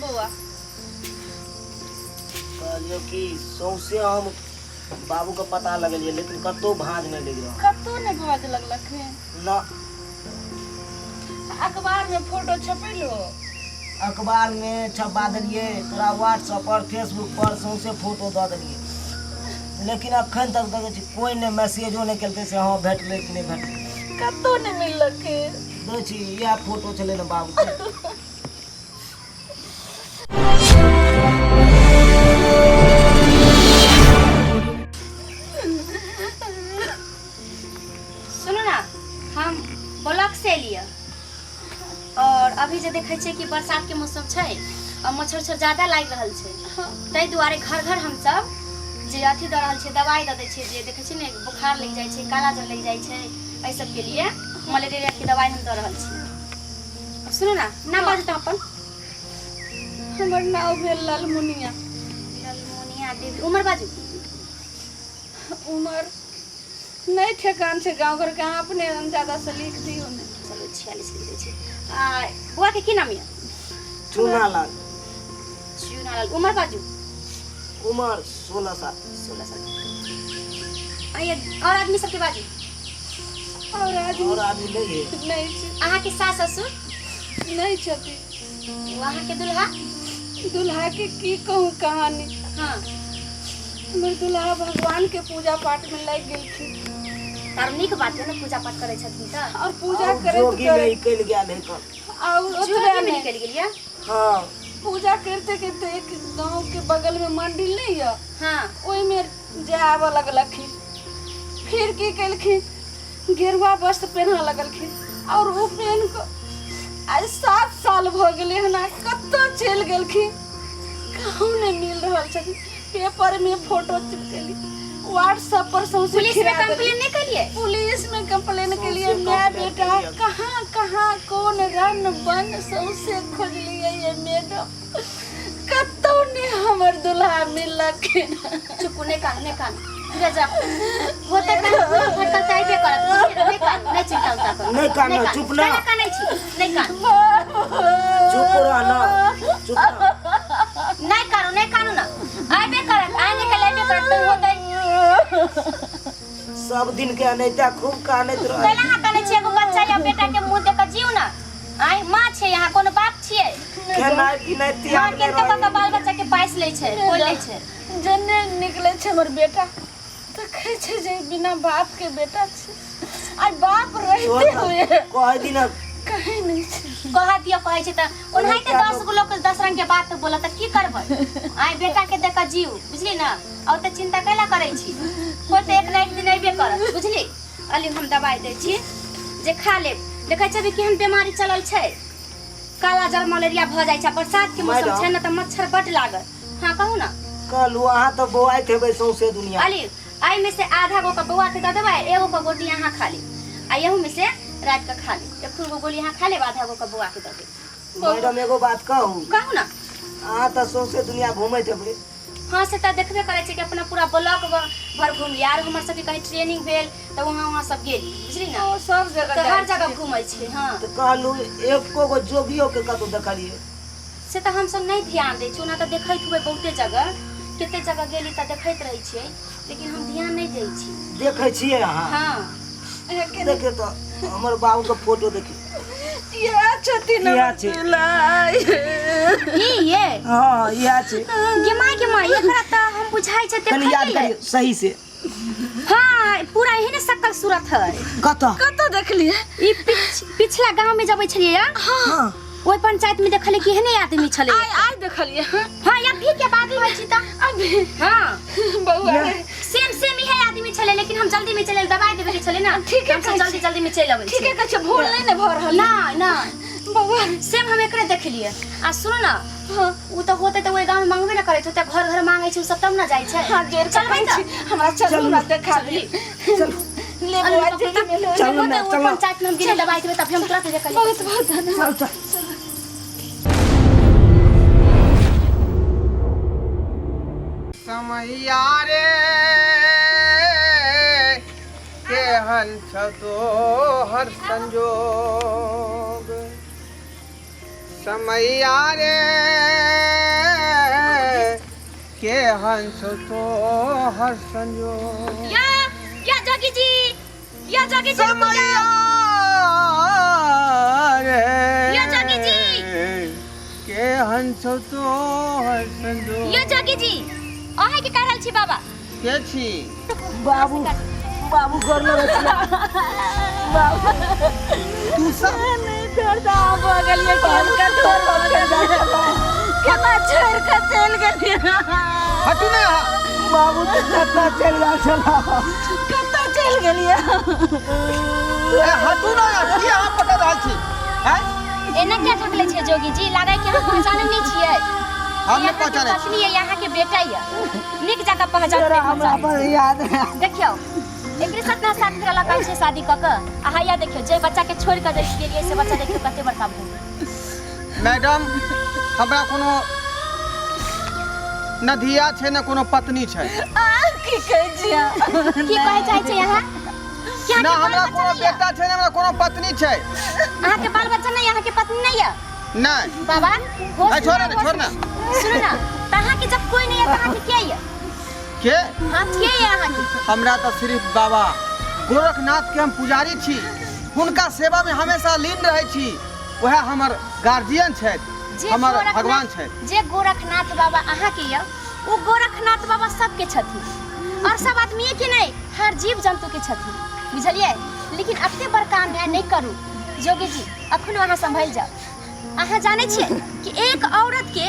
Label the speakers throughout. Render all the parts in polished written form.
Speaker 1: बौआ।
Speaker 2: कहलियौ कि सौंसे हम बाबूके पता लगेलियै, लेकिन कतहु भाँज नहि लागि रहल।
Speaker 1: कतहु नहि भाँज लगलक हन?
Speaker 2: ना।
Speaker 1: अखबार में फोटो छपेलो?
Speaker 2: अखबार में छपा देलियै, तोरा व्हाट्सएप पर फेसबुक पर सौंसे फोटो दऽ देलियै, लेकिन अखन तक देखै छी कोइ नहि मैसेजो नहि केलकै से हँ भेटलै कि नहि भेटलै।
Speaker 1: कतहु नहि मिललक हन।
Speaker 2: दै छी, इएह फोटो छलै ने बाबूके।
Speaker 3: सुनू ना, हम ब्लॉक से एलियै और अभी जे देखै छियै कि बरसात के मौसम छै और मच्छर उच्छर ज्यादा लागि रहल छै, ताहि दुआरे घर घर हमसब जे अथी दऽ रहल छियै, दवाइ दऽ दै छियै। जे देखै छियै ने बुखार लागि जाइ छै, काला जर लागि जाइ छै, एहि सबके लिए मलेरिया के दवाइ हम दऽ रहल छियै। अब सुनू ना, नाम बाजू तऽ अपन।
Speaker 1: हमर नाम भेल लालमुनिया।
Speaker 3: लालमुनिया देवी। उमर बाजू।
Speaker 1: उमर नहीं ठेकान छै, गाँव घर के, अहाँ अपने अंदाजा से लिख दियौ ने।
Speaker 3: चलू, 46 लिख दै छी। आ बौआ के की नाम यऽ?
Speaker 2: चूना लाल।
Speaker 3: चूना लाल। उमर बाजू।
Speaker 2: उमर 16 साल।
Speaker 3: 16 साल। आ ये और आदमी सबके बाजू।
Speaker 1: और आदमी?
Speaker 2: और आदमी नहीं है।
Speaker 1: नहीं छै।
Speaker 3: अहाँ के सास ससुर?
Speaker 1: नहीं छथिन।
Speaker 3: अहाँ के दुल्हा?
Speaker 1: दुल्हा के की कहूँ कहानी। हमर दुल्हा भगवान के पूजा पाठ में लागि गेलखिन।
Speaker 3: तार नीक बात है ने, पूजा पाठ करै छथिन तऽ।
Speaker 1: और पूजा
Speaker 2: और
Speaker 1: करैत
Speaker 2: जोगी में
Speaker 1: करैत
Speaker 2: निकलि गेल है कल।
Speaker 1: और ओतबे
Speaker 3: जोगी में
Speaker 1: नहि,
Speaker 3: निकलि गेल यऽ?
Speaker 2: हाँ।
Speaker 1: पूजा करते करते एक गांव के बगल में मंदिर नहीं है, ओहि में जाय आबऽ लगलखिन। फिर की केलखिन, गेरुआ वस्त्र पहनऽ लगलखिन और ओ पहन कऽ आइ 7 साल भऽ गेलै हन, आइ कतऽ चलि गेलखिन कहूँ नहि मिल रहल छथिन। पेपर में फोटो चिपकेली, व्हाट्सएप पर सौंसे
Speaker 3: पुलिस में
Speaker 1: खिरा देली।
Speaker 3: कंप्लेन नहीं करिए?
Speaker 1: पुलिस में कंप्लेन के लिए
Speaker 2: सौंसे
Speaker 1: मैं
Speaker 2: कंप्लेन
Speaker 1: बेटा
Speaker 2: करिए।
Speaker 1: कहाँ कहाँ कौन रन बन सौंसे खोजलिए ये मैडम, कतौ नहीं हमर दुल्हा मिललखिन।
Speaker 3: चुप, नहीं कान, नहीं कान, पूरा जा होते कान पूरा फटकल त आइबे करत, बुझलियै? नहीं कान, नहीं चिंता उंता करू।
Speaker 2: नहीं कान,
Speaker 3: नहीं कान।
Speaker 2: चुप ना।
Speaker 3: कान कानै छी, नहीं कान।
Speaker 2: चुप रह ना, चुप रह।
Speaker 3: नहीं कानू, नहीं कानू ना, आइबे करत, आइ निकल आइबे करत त होते।
Speaker 2: सब दिन के अनैता खूब कानैत रह।
Speaker 3: कैला अहाँ कानै छी? एगो बच्चा या बेटा के मुंह देख के जीव ना। आइ माँ छै, यहाँ कोनो बाप छियै?
Speaker 2: खेनाइ पिनाइ
Speaker 3: माँ
Speaker 2: तियार
Speaker 3: के
Speaker 2: नहि
Speaker 3: तऽ
Speaker 2: रहै।
Speaker 3: कऽ बाल बच्चा के पाइस लै छै, खोल लै छै।
Speaker 1: जन्ने निकले छै हमर बेटा देखै छै जे बिना बाप के बेटा छै, आइ बाप रहते हुए
Speaker 2: कहै दिन
Speaker 1: कहीं नहीं छै।
Speaker 3: कह दियौ, कहै छै तऽ ओनाहिते 10 गो लोक 10 रंग के बात बोलत तऽ की करबै? आइ बेटा के देख के जीव, बुझली ना? और तऽ चिंता कैला करै छी? कोइ तऽ एक ना एक दिन अयबे करत, बुझली? अली हम दवाइ दै छी जे खा लेब। देखै छै अभी केहन बीमारी चलल छै, काला जर मलेरिया भऽ जाइ छै। बरसात के मौसम
Speaker 2: मैडम।
Speaker 3: छै ने तऽ मच्छर बड्ड लागत। हाँ, कहू ना।
Speaker 2: कहलू अहाँ तऽ बौआइत हेबै सौंसे दुनिया।
Speaker 3: अली एहि में से आधा गो के बौआ के दऽ देबै, एगो के गोटी अहाँ खा लेब, आ एहू में से रात के खा लेब। एक गो गोली अहाँ खा लेब, आधा गो के बौआ के दऽ देब।
Speaker 2: मैडम, एगो बात कहू?
Speaker 3: कहू ना।
Speaker 2: अहाँ तऽ सौंसे दुनिया घूमैत हेबै।
Speaker 3: हाँ, से तऽ देखबे करै छै कि अपना पूरा ब्लॉक भर घुमली। आर हमर सबके कहीं ट्रेनिंग भेल तऽ वहाँ वहाँ सब गेली, बुझली ना?
Speaker 1: ओ सब जगह
Speaker 3: तऽ हर
Speaker 1: जाइ
Speaker 3: जगह
Speaker 1: छियै।
Speaker 3: घूमै छी। हाँ।
Speaker 2: तऽ कहलू एको गो जोगियो के कतौ देखलियै?
Speaker 3: से तऽ हमसब नहि ध्यान दै छी। ओना तऽ देखैत हुए बहुते जगह, कते जगह गेली तऽ देखैत रहै छियै, लेकिन हम ध्यान नहि दै छी।
Speaker 2: देखै छियै अहाँ?
Speaker 3: हाँ।
Speaker 2: देखियौ तऽ हमर बाबू के फोटो देखियौ।
Speaker 1: इएह छथिन
Speaker 2: इएह
Speaker 1: हमर
Speaker 2: छै।
Speaker 1: दुल्हा।
Speaker 3: ई ये?
Speaker 2: हाँ, इएह छै।
Speaker 3: गे माय, गे माय, एकरा तऽ हम बुझाइ छै
Speaker 2: कनि याद
Speaker 3: देखलियै।
Speaker 2: करियौ सही से।
Speaker 3: हाँ, पूरा एहने शकल सूरत है।
Speaker 2: कतऽ?
Speaker 1: कतऽ देखलियै?
Speaker 3: ई पिछला गांव में जबै छलियै या, ओहि पंचायत में देखलियै कि एहने आदमी छलै।
Speaker 1: आइ आइ देखलियै? हाँ।
Speaker 3: हाँ, अभी के बात कहै छी तऽ।
Speaker 1: अभी?
Speaker 3: हाँ।
Speaker 1: बौआ रे।
Speaker 3: सेम सेम इहे आदमी छलै, लेकिन हम जल्दी में चलि एलियै, दवाई देबे के छलै ना।
Speaker 1: ठीके
Speaker 3: हमसब
Speaker 1: कहै
Speaker 3: जल्दी
Speaker 1: छी।
Speaker 3: जल्दी में चलि अबै
Speaker 1: ठीके
Speaker 3: छी।
Speaker 1: कहै छै, भूल नहि ने भऽ रहल?
Speaker 3: ना ना।
Speaker 1: बौआ।
Speaker 3: सेम हम एकरे देखलियै। आ सुनू ना,
Speaker 1: हाँ।
Speaker 3: उ तऽ होते तऽ ओहि गाँव में मांगबे ना करै छै, ओते घर घर मांगै छै उ सब तब ना जाइ छै।
Speaker 1: हाँ, जोर के
Speaker 3: चलबै
Speaker 1: कहै
Speaker 3: तऽ?
Speaker 1: छी, हमरा चलू,
Speaker 2: चलू।
Speaker 1: हमरा देखा
Speaker 3: चलली।
Speaker 1: दे। ले
Speaker 3: अरे
Speaker 1: बौआ,
Speaker 3: बाप रे,
Speaker 1: जेबी में ले।
Speaker 2: चलू ना,
Speaker 3: ओते
Speaker 2: चलू।
Speaker 3: पंचायत में हम गेलियै दवाई देबै तब हम तुरंत देखलियै।
Speaker 1: बहुत बहुत धन्यवाद।
Speaker 2: चल चल।
Speaker 4: समैया रे केहन छौ तोहर संजोग, समैया रे केहन छौ तोहर संजोग
Speaker 3: या या जोगी जी, या जोगी जी, रुकू
Speaker 4: समैया
Speaker 3: जाउ।
Speaker 4: रे
Speaker 3: यो जोगी जी।
Speaker 4: केहन छौ तोहर संजोग।
Speaker 3: यो जोगी जी, अहाँ के कह रहल छी बाबा?
Speaker 4: के छी?
Speaker 2: बाबू, बाबू घर में रखिया। बाबू
Speaker 4: तू सब
Speaker 1: नहीं दर्द आ भऽ गेलियै कि हुनका तोड़ भऽ गेलियै, केना छोड़ि कऽ चलि गेलियै।
Speaker 4: हटू ने अहाँ।
Speaker 2: बाबू तू कतऽ चलि गेल छला?
Speaker 1: कतऽ चलि गेलियै?
Speaker 4: ए, हटू ने, की अहाँ पकड़ रहल छी? आँय?
Speaker 3: एना किया ढकले छियै जोगी जी? लागै कि अहाँ पहचानै नहि छियै।
Speaker 4: हम नहि
Speaker 3: ई अहाँके
Speaker 4: पहचानै छी।
Speaker 3: पत्नी यऽ, अहाँके बेटा यऽ, नीक जकाँ पहचान।
Speaker 2: तोरा हमरा पर याद है।
Speaker 3: देखियौ, एकरे साथ ना साथ फेरा लगा छै शादी कऽ कऽ। आ हैया देखियौ, जे बच्चा के छोड़ि कऽ जे गेलियै से बच्चा देखियौ कते बड़का भऽ गेल।
Speaker 4: मैडम, हमरा कोनो न धिया छै न कोनो पत्नी छै।
Speaker 1: आ की कहै छियै?
Speaker 3: की कहै चाहै छै अहाँ? कि
Speaker 4: न
Speaker 3: अहाँके बाल
Speaker 4: हमरा
Speaker 3: बच्चा
Speaker 4: कोनो
Speaker 3: नहि यऽ?
Speaker 4: बेटा छै न हमरा कोनो पत्नी छै।
Speaker 3: अहाँके बाल बच्चा नहि, अहाँके पत्नी नहि यऽ?
Speaker 4: नहि।
Speaker 3: बाबा, होश
Speaker 4: ए, छोड़ ने,
Speaker 3: होश
Speaker 4: छोड़ ने।
Speaker 3: सुनू ना, तऽ अहाँके जब कोई नहीं है तऽ अहाँके के यऽ?
Speaker 4: के?
Speaker 3: हाँ, के यऽ अहाँके?
Speaker 4: हमरा तऽ सिर्फ बाबा गोरखनाथ के हम पुजारी छी, हुनका सेवा में हमेशा लीन रहै छी। वएह हमर गार्जियन छथि,
Speaker 3: जे
Speaker 4: हमर
Speaker 3: गोरखनाथ-
Speaker 4: भगवान छथि।
Speaker 3: जे गोरखनाथ बाबा अहाँके यऽ, ओ गोरखनाथ बाबा सबके छथिन, और सब आदमीए के नहीं, हर जीव जंतु के छथिन, बुझलियै? लेकिन एते बड़का अन्याय नहीं करू जोगी जी, अखनो अहाँ संभल जाउ। अहाँ जानै छियै कि एक औरत के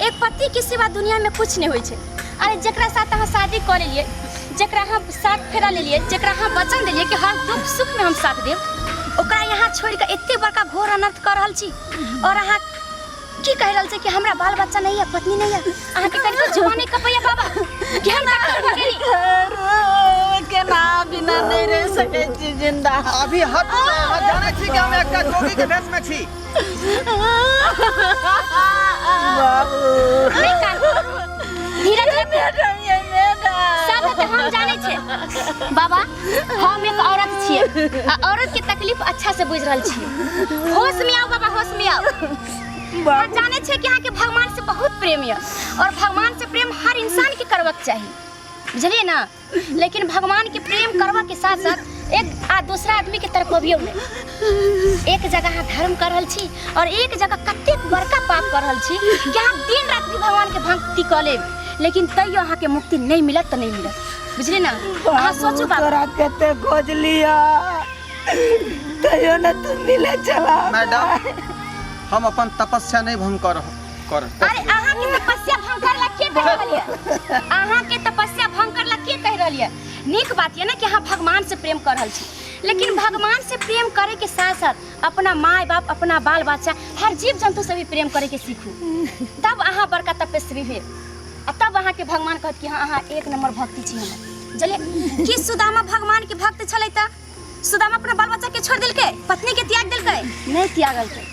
Speaker 3: एक पति के सिवा दुनिया में कुछ नहीं होइ छै। अरे जकरा साथ अहाँ शादी कऽ लेलियै, जकरा अहाँ साथ फेरा लेलियै, जकरा अहाँ वचन देलियै कि हर दुख सुख में हम साथ देब, ओकरा यहाँ छोड़ि कऽ एते बड़का घोर अनर्थ कऽ रहल छी। और अहाँ की कहि रहल छी कि हमरा बाल बच्चा नहीं है, पत्नी नहीं है? अहाँके कनिको जुबान नहीं कपैया बाबा कि हम डॉक्टर भऽ गेली?
Speaker 1: केना बिना नहीं रह सकै छी जिंदा।
Speaker 4: अभी हटू ने, अहाँ जानै छी कि हम एकटा जोगी के भेष में छी।
Speaker 2: बाबू
Speaker 3: नहीं कानू, धीरज रखू।
Speaker 1: मैडम, ये मैडम
Speaker 3: सब तऽ हम जानै छियै बाबा, हम एक औरत छियै आ औरत के तकलीफ अच्छा से बुझि रहल छियै। होश में आओ बाबा, होश में आओ। हम जानै छियै कि अहाँके भगवान से बहुत प्रेम यऽ, और भगवान से प्रेम हर इंसान के करबाक चाही, बुझलियै ना? लेकिन भगवान के प्रेम करबा के साथ साथ एक आ दूसरा आदमी के तरफ अबियौ नहीं। एक जगह अहाँ धर्म कर रहल छी और एक जगह कतेक बड़का पाप कर रहल छी कि अहाँ दिन रात भी भगवान के भक्ति कऽ लेब, लेकिन तैयो अहाँके मुक्ति नहीं मिलत तऽ नहीं मिलत, बुझलियै ना? अहाँ सोचू बाबा।
Speaker 2: तोरा कते खोज लिया तैयो न तू मिले चला।
Speaker 4: मैडम, हम अपन तपस्या नहीं भंग कर कर।
Speaker 3: अरे अहाँ के तपस्या भंग करला के कह रहल ये? अहाँ के तपस्या भंग करला के कह रहल ये? नीक बात ये ना कि अहाँ भगवान से प्रेम कर रहल छी, लेकिन भगवान से प्रेम करे के साथ साथ अपना माय बाप, अपना बाल बच्चा, हर जीव जंतु से भी प्रेम करे के सीखू, तब अहाँ बड़का तपस्वी भेल आ तब अहाँ के भगवान कहत कि हाँ, अहाँ एक नंबर भक्ति छी हमर। चलिए कि सुदामा भगवान के भक्त छलै तऽ सुदामा अपना बाल बच्चा के छोड़ देलकै, पत्नी के त्याग देलकै? नहीं त्यागलकै,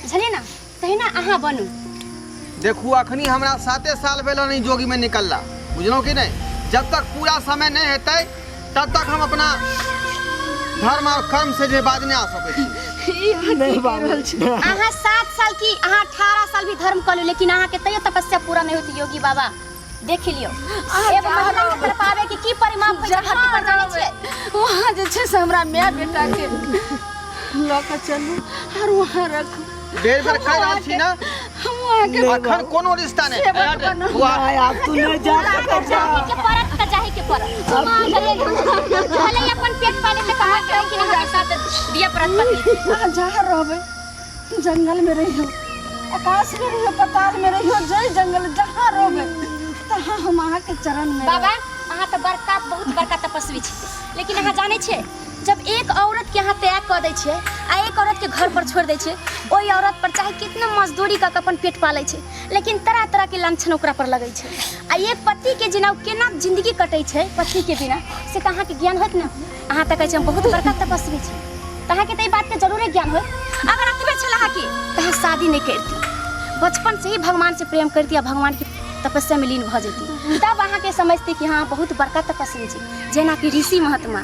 Speaker 3: बुझलियै ना? तहिना अहाँ बनू।
Speaker 4: देखू, अखनी हमरा 7 साल भेल हन ई जोगी में निकलला, बुझलहुँ कि नहीं? जब तक पूरा समय नहीं हेतै तब तक हम अपना धर्म और कर्म से जे बाज नहीं आ सकै छी।
Speaker 2: नहीं बाबू,
Speaker 3: अहाँ 7 साल की अहाँ 18 साल भी धर्म कऽ लियौ, लेकिन अहाँके तैयो तपस्या पूरा नहीं होती योगी बाबा। देख लियौ, एगो महिला के तरफ आवे के की परिणाम होइ छै धरती पर जानै छियै?
Speaker 1: वहाँ जे छै से हमरा माय बेटा के लऽ कऽ चलू और वहाँ रखू।
Speaker 4: बेर बेर कहि रहल छी ना,
Speaker 1: हम वहाँ के
Speaker 4: अखन कोनो रिश्ता नहीं।
Speaker 1: सेवक बनू।
Speaker 2: नहीं, आब तू नहीं जा सकै छा।
Speaker 3: जाहे के पड़त तऽ जाहे के पड़त। भले ही अपन पेट पाले के कमा के, लेकिन अहाँके साथ दिअ पड़त पत्नी के।
Speaker 1: अहाँ जहाँ रहबै, जंगल में रहियो, आकाश में रहियो, पताल में रहियो, जय जंगल जहाँ रहबै तहाँ हम अहाँके चरण में।
Speaker 3: बाबा, अहाँ तऽ बड़का, बहुत बड़का तपस्वी छी, लेकिन अहाँ जानै छियै जब एक औरत के अहाँ त्याग कऽ दै छियै आ एक औरत के घर पर छोड़ि दै छियै, ओहि औरत पर चाहे कितना मजदूरी कऽ के अपन पेट पालै छै, लेकिन तरह तरह के लांछन ओकरा पर लगै छै। आ एक पति के जेना ओ केना जिंदगी कटै छै पत्नी के बिना, से तऽ अहाँके ज्ञान होत ने? अहाँ तऽ कहै छियै हम बहुत बड़का तपस्वी छी, तऽ अहाँके तऽ ई बातके जरूरे ज्ञान होत। अगर अतबे छल अहाँके तऽ अहाँ शादी नहि करिती, बचपन से ही भगवान से प्रेम करती आ भगवान के तपस्या में लीन भऽ जेती, तब अहाँके समझती कि हाँ, बहुत बड़का तपस्वी छी, जेनाकि ऋषि महात्मा।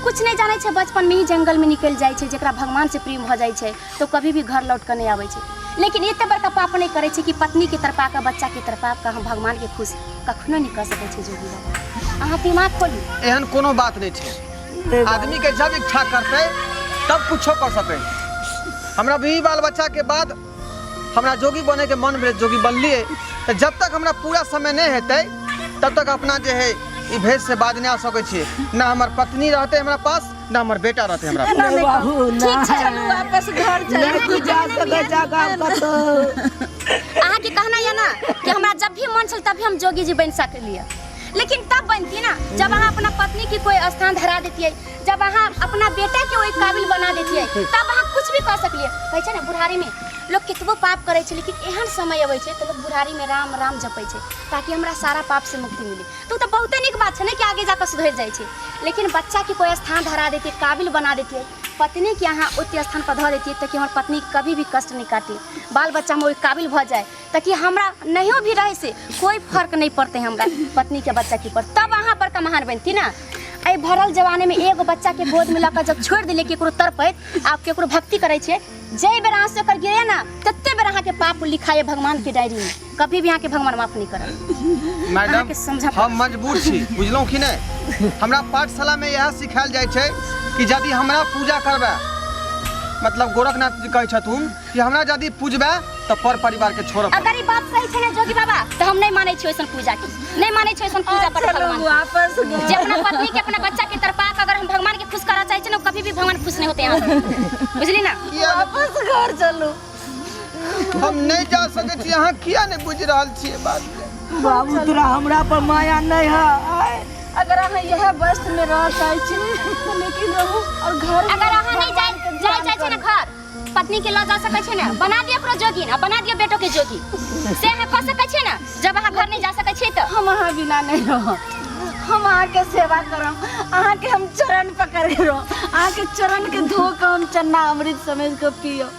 Speaker 3: कुछ नहि जानै छै बचपन में ही जंगल में निकलि जाइ छै जकरा भगवान से प्रेम भऽ जाइ छै तऽ कभी भी घर लौट कऽ नहि आबै छै लेकिन एते बड़का पाप नहि करै छै कि पत्नीके तड़पा कऽ बच्चाके तड़पा कऽ हम भगवानके खुश कखनो नहि कऽ सकै छै जोगी बाबा अहाँ दिमाग खोलू
Speaker 4: एहन कोनो बात नहि छै आदमी के जब इच्छा करतै तब कुछो कर सकै हमरा भी बाल बच्चा के बाद हमरा जोगी बने के मन भेल जोगी बनलिए तऽ जब तक हमरा पूरा समय नहि हेतै तब तक अपना जे है ई भेष से बाज नहि आ सकै छियै ना हमर पत्नी रहतै हमरा पास ना हमर बेटा रहतै हमरा पास
Speaker 2: नहीं बाबू ना
Speaker 3: ठीक छै
Speaker 1: चलू वापस घर चलू
Speaker 2: नहीं तू जा सकै जा काम कतौ
Speaker 3: अहाँके कहना यऽ ना कि हमरा जब भी मन छल तभी हम जोगी जी बनि सकलियै लेकिन तब बनती ना जब अहाँ अपना पत्नी के कोई स्थान धरा देतियै जब अहाँ अपना बेटा के ओहि काबिल बना देतियै तब अहाँ कुछ भी कऽ सकलियै कहै छै ने बुढ़ारी में लोग केतबो पाप करै छै लेकिन एहन समय अबै छै तऽ लोग बुढ़ारी में राम राम जपै छै ताकि हमरा सारा पाप से मुक्ति मिले तऽ ओ तऽ बहुते नीक बात छै ने कि आगे जाकऽ सुधरि जाइ छै लेकिन बच्चा के कोई स्थान धरा देतियै काबिल बना देतियै पत्नी के अहाँ ओते स्थान पर धऽ देतियै ताकि हमर पत्नी कभी भी कष्ट नहि काटे बाल बच्चा हम ओहि काबिल भऽ जाए ताकि हमरा नहियो भी रहै से कोई फर्क नहीं पड़तै हमरा पत्नी के बच्चा के ऊपर तब अहाँ बड़का महान बनती ना एहि भरल जमाने में एगो बच्चा के गोद में लऽ कऽ जब छोड़ि देलियै केकरो तड़पैत आप केकरो भक्ति करै छियै जाहि बेर अहाँ से ओकर गिरे ना तते बेर अहाँके पाप लिखाए भगवान के डायरी में कभी भी अहाँके भगवान माफ नहीं करत
Speaker 4: मैडम
Speaker 3: अहाँके समझऽ
Speaker 4: हम मजबूर छी बुझलहुँ कि नहि हमरा पाठशालामे इएह सिखायल जाइ छै कि यदि हमरा पूजा करबै मतलब गोरखनाथ जी कहै छथुन कि हमरा यदि पूजबै तऽ पर परिवार के छोड़ऽ पड़त
Speaker 3: अगर ई बात सही छै ने जोगी बाबा तऽ हम नहीं मानै छी ओइसन पूजा के नहीं मानै छी ओइसन पूजा पर
Speaker 1: चलू
Speaker 3: भगवान के।
Speaker 1: वापस घर
Speaker 3: जे अपना पत्नी के अपना बच्चा के तड़पा के अगर हम भगवान के खुश करना चाहे छी ना कभी भी भगवान खुश नहीं होते यहाँ से बुझली ना
Speaker 4: किया
Speaker 1: वापस घर चलू
Speaker 4: हम नहि जा सकै छी अहाँ किया नहि बुझि रहल छियै बात के
Speaker 2: बाबू तोरा हमरा पर माया नहीं है आय।
Speaker 1: अगर अहाँ यह वस्त्र में रह चाहे छी तऽ लेकिन रहू और घर
Speaker 3: अगर अहाँ नहीं जाए जाए चाहे छी ना घर पत्नी के लऽ जा सकै छै ने बना दियौ ओकरो जोगिन आ बना दियौ बेटो के जोगी से अहाँ कऽ सकै छियै ने जब अहाँ घर नहीं जा सकै छियै तऽ
Speaker 1: हम अहाँ बिना नहीं रहब हम अहाँके सेवा करब अहाँके हम चरण पकड़ के रहब अहाँके चरण के धो के हम चन्ना अमृत समझ के पियब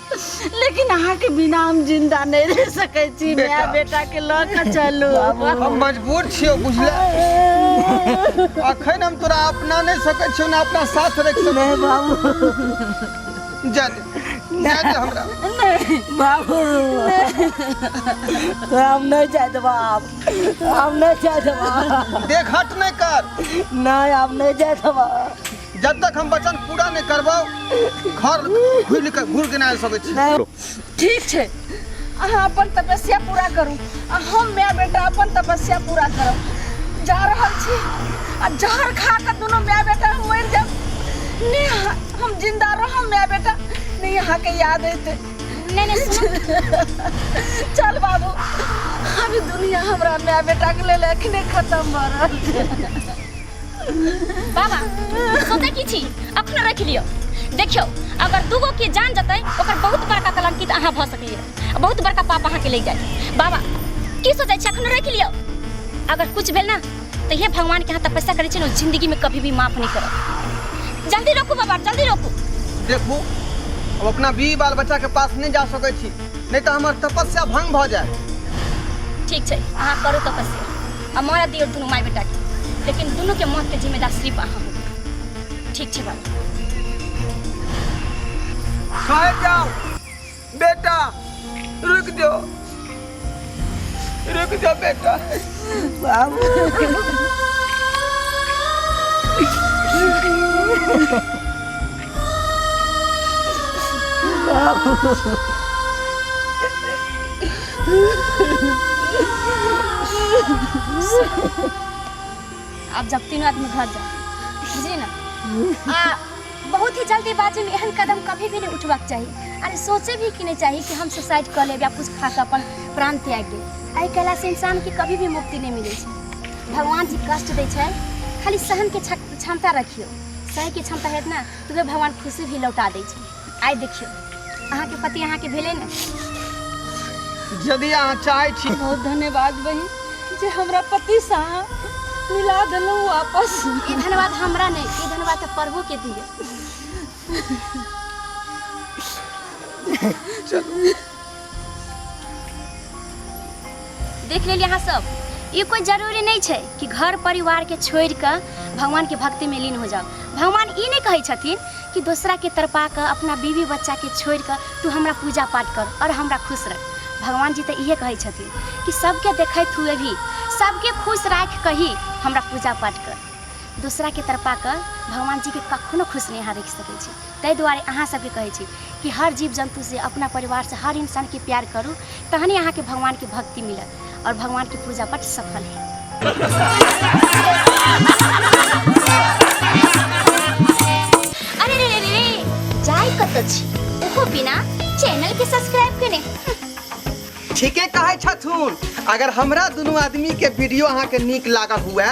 Speaker 1: लेकिन अहाँके बिना हम जिंदा नहीं रह सकै छी माय
Speaker 4: बेटा।
Speaker 1: बेटा के लऽ के चलू
Speaker 4: हम मजबूर छियौ बुझले अखन हम तोरा अपना नहि सकै छियौ ने अपना साथ रखि सकै
Speaker 2: नहीं बाबू
Speaker 4: जा दे जा दे हमरा
Speaker 2: बाबू तोरा हम नहीं जाए देबा आब हम नहीं जाए देबा
Speaker 4: देख हट नहि कर
Speaker 2: नहीं आब नहीं जाए देबा
Speaker 4: जब तक हम वचन पूरा नहि करबौ घर घुरि के घुर के नहि आबि सकै छी
Speaker 2: नहीं
Speaker 1: ठीक छै अहाँ अपन तपस्या पूरा करू आ हम माय बेटा अपन तपस्या पूरा करब जा रहल छी आ जहर खा कऽ दुनू माय बेटा हम मरि जायब नहि हम जिंदा रहब माय बेटा नहि अहाँके याद अयतै
Speaker 3: नहीं नहीं सुनो
Speaker 1: चल बाबू अभी दुनिया हमरा माय बेटाके लेल एखने खत्म भऽ रहल छै
Speaker 3: बाबा सोचै की छी अखनो रखि लियौ देखियौ अगर दूगो के जान जतै ओकर बहुत बड़का कलंकित अहाँ भऽ सकलियै बहुत बड़का पाप अहाँके लागि जायत बाबा की सोचै छी अखनो रखि लियौ अगर कुछ भेल ना तऽ हे भगवान के अहाँ तपस्या करै छी ने जिंदगी में कभी भी माफ नहीं करब जल्दी रोकू बाबा जल्दी रोकू
Speaker 4: देखू अब अपना बीवी बाल बच्चा के पास नहीं जा सकै छी नहीं तऽ हमर तपस्या भंग भऽ जायत
Speaker 3: ठीक छै अहाँ करू तपस्या आ मरऽ दियौ दुनू माय बेटाके लेकिन दुनूके मौतके जिम्मेदार सिर्फ अहाँ हो ठीक छै बाबा
Speaker 4: खाए जाओ बेटा रुक जाओ रुक जाओ बेटा
Speaker 2: बाबू
Speaker 3: आब जब तीनों आदमी घर जाए बुझलिए ना आ बहुत ही जल्दीबाजी में एहन कदम कभी भी नहीं उठबाक चाही अरे सोचे भी कि नहीं चाही कि हम सुसाइड कऽ लेब या कुछ खा कऽ अपन प्राण त्याग देब एहि कयलासँ इंसानके कभी भी मुक्ति नहि मिलै छै भगवान जी कष्ट दै छै खाली सहनके क्षमता रखियौ सहैके क्षमता हैत ने तऽ उएह भगवान खुशी भी लौटा दै छै आइ देखियौ अहाँके पति अहाँके भेलै ने
Speaker 4: यदि अहाँ चाहै छी
Speaker 1: बहुत धन्यवाद बहिन जे हमरा पतिसँ अहाँ मिला देलहुँ वापस
Speaker 3: ई धन्यवाद हमरा नहि ई धन्यवाद तऽ प्रभुके दिअ देख लेलियै अहाँ सब ई कोई जरूरी नहीं छै कि घर परिवार के छोड़ के भगवानके भक्तिमे लीन हो जाउ। भगवान ई नहि कहै छथिन कि दोसराके तड़पा कऽ, अपना बीवी बच्चाके छोड़ि कऽ तू हमरा पूजा पाठ कर आओर हमरा खुश रख। भगवान जी तऽ इहे कहै छथिन कि सबके देखैत हुए भी सबके खुश राखि कऽ ही हमरा पूजा पाठ कर। दोसराके तड़पा कऽ भगवान जीके कखनो खुश नहि अहाँ राखि सकै छी। ताहि दुआरे अहाँ सबके कहै छी कि हर जीव जन्तुसँ, अपना परिवारसँ, हर इंसानके प्यार करू, तहने अहाँके भगवानके भक्ति मिलत आओर भगवानके पूजा पाठ सफल हैत। अरे रे रे रे, जाय कतऽ छी ओहो बिना चैनल के सब्सक्राइब केने।
Speaker 4: ठीके कहै छथुन। अगर हमरा दुनू आदमी के वीडियो अहाँ के नीक लागल हुए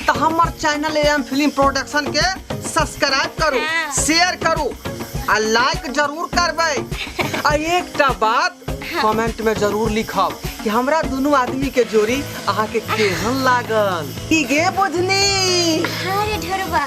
Speaker 4: तो हमर चैनल एम फिल्म प्रोडक्शन के सब्सक्राइब करू, शेयर करू आ लाइक जरूर करबै। आ एकटा बात कमेंट में जरूर लिखब कि हमरा दुनू आदमी के जोड़ी अहाँ के केहन लागल। की गे बुझनी?
Speaker 3: अरे ढेरवा।